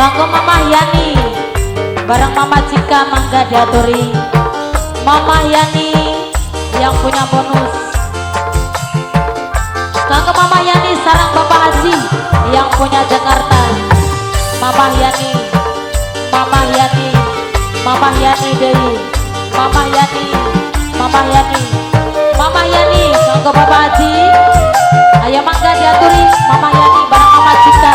Kanggo Mama Yani bareng Mama Cika mangga diaturi. Mama Yani yang punya bonus. Kanggo Mama Yani sarang Bapak Haji yang punya Jakarta. Mama Yani, Mama Yani, Mama Yani Dewi, Mama Yani, Mama Yani, Mama Yani kanggo Bapak Haji. Ayo mangga diaturi Mama Yani bareng Mama Cika.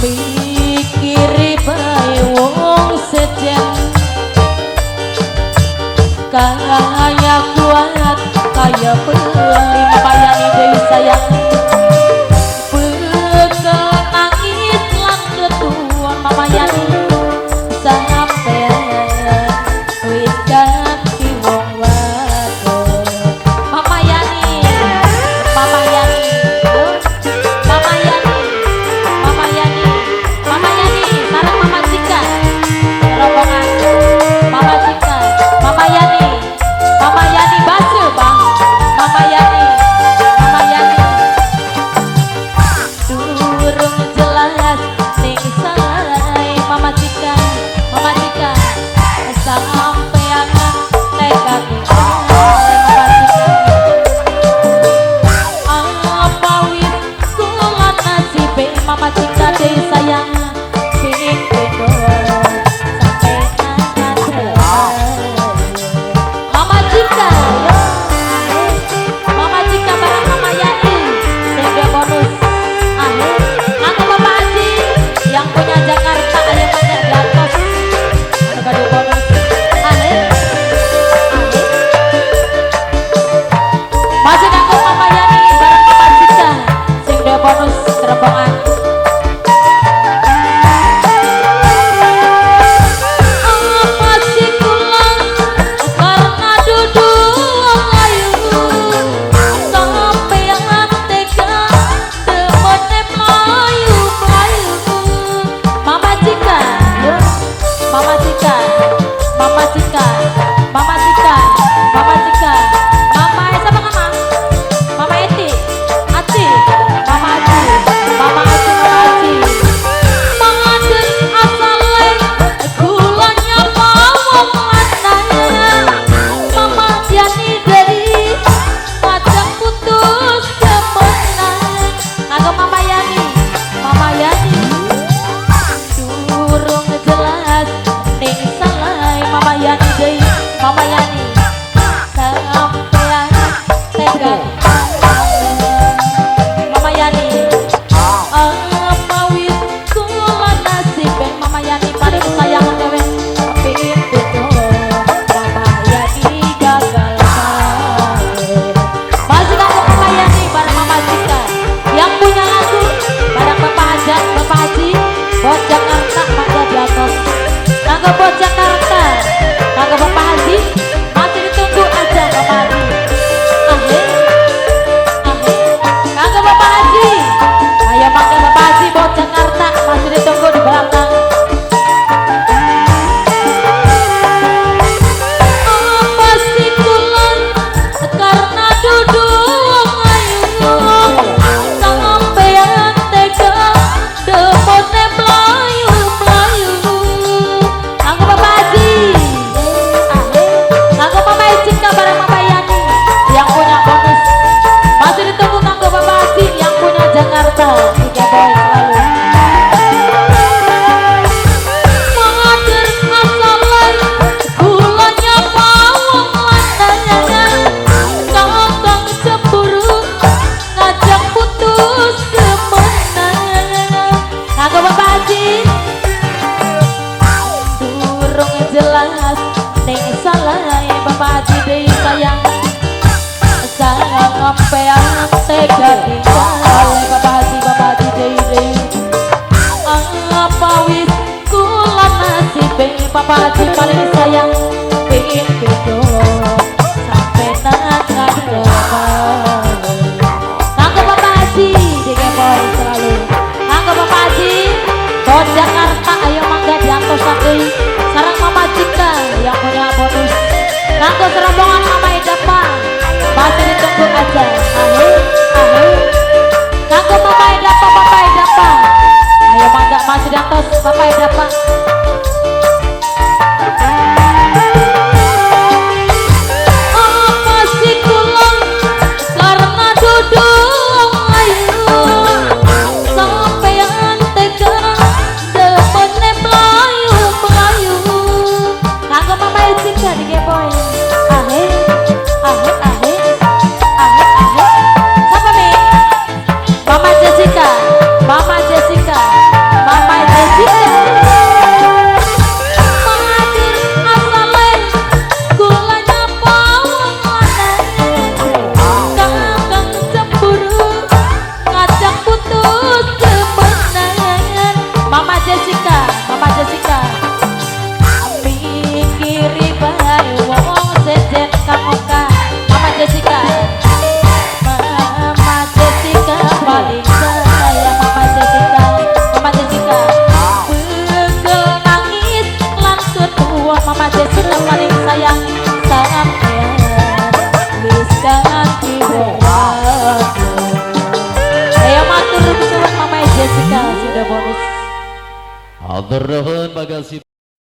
Mikiri bae wong sejen kaya kuat kaya beli. Mama Yani Dewi sayang bekel nangis lan ketuan. Mama Yani sampean wis ganti wong wadon. Mama Yani, Mama Yani, Mama Yani, Mama Yani, Mama Yani sareng Mama Cika rombongan. Mama Cika, Mama Yani, Mama Yani basu bang. Mama Yani, Mama Yani durung jelas ning salai. Mama Cika, Mama Cika sampean nekat Mama Cika. Apa wis kula nasibe Mama Cika deui sayang ping pindho sampean. Mama Cika yo, Mama Cika bareng Mama Yani sing duwe bonus. Ahe, aku Bapak Haji yang punya Jakarta ayo mangga di atas anu gaduh bonus. Ahe, ahe. Masih kanggo Mama Yani bareng Mama Cika sing duwe bonus rombongan. Apa sih kula karena dudu wong ayu sampean tega demene mlayu mlayu. Mama Cika yo, Mama Cika, Mama Cika, Mama Cika, Mama Cika, Mama siapa mama? Mama Eti, Ati, Mama Aci, Mama Aci, Mama Aci. Mangaden asale kula nyapa wong lanang. Mama Yani Dewi ngajak putus kemenang. Kanggo Mama Yani, Mama Yani durung jelas ning salai. Mama Yani Dewi, Mama Yani sampean tega. Mama Yani apa wis kula nasibe. Mama Yani paling sayang dhewe ping pindho. Mama Yani gagal kawin. Masih kanggo Mama Yani bareng Mama Cika yang punya lagu bareng Bapak Hajat, Bapak Haji buat Jakarta mangga di atas. Kanggo buat Jakarta, kanggo Bapak Haji masih ditunggu aja Bapak Haji. Ahe, ahe. Kanggo Bapak Haji, ayo mangga Bapak Haji buat Jakarta masih ditunggu di belakang. Apa sih kula karena dudu wong ayu sampean tega demone mlayu mlayu. Kanggo Bapak Haji, ahe. Kanggo Mama Cika bareng Mama Yani yang punya bonus. Masih ditunggu kanggo Bapak Haji yang punya Jakarta. Tiga boy selalu. Mangaden asale kula nyapa wong lanang. Kakang cemburu ngajak putus kemenang. Kanggo Bapak Haji durung jelas ning salai. Bapak Haji deui sayang sampean tega tinggal. Bapak Haji, Bapak Haji deui deui. Apa wis kula nasibe. Bapak Haji paling sayang ping pindho sampe nang ngadepan. Kanggo Bapak Haji dikepoi selalu. Kanggo Bapak Haji buat Jakarta ayo mangga diantosan deui sareng Mama Cika yang punya bonus. Kanggo serombongan Mama Edapa masih ditunggu aja. Ahe, ahe. Kanggo Mama Edapa. Mama Jessica paling sayang sampean wis ganti wong. Ayo matur suwun Mama Jessica sudah bonus. Hatur nuhun bagasi.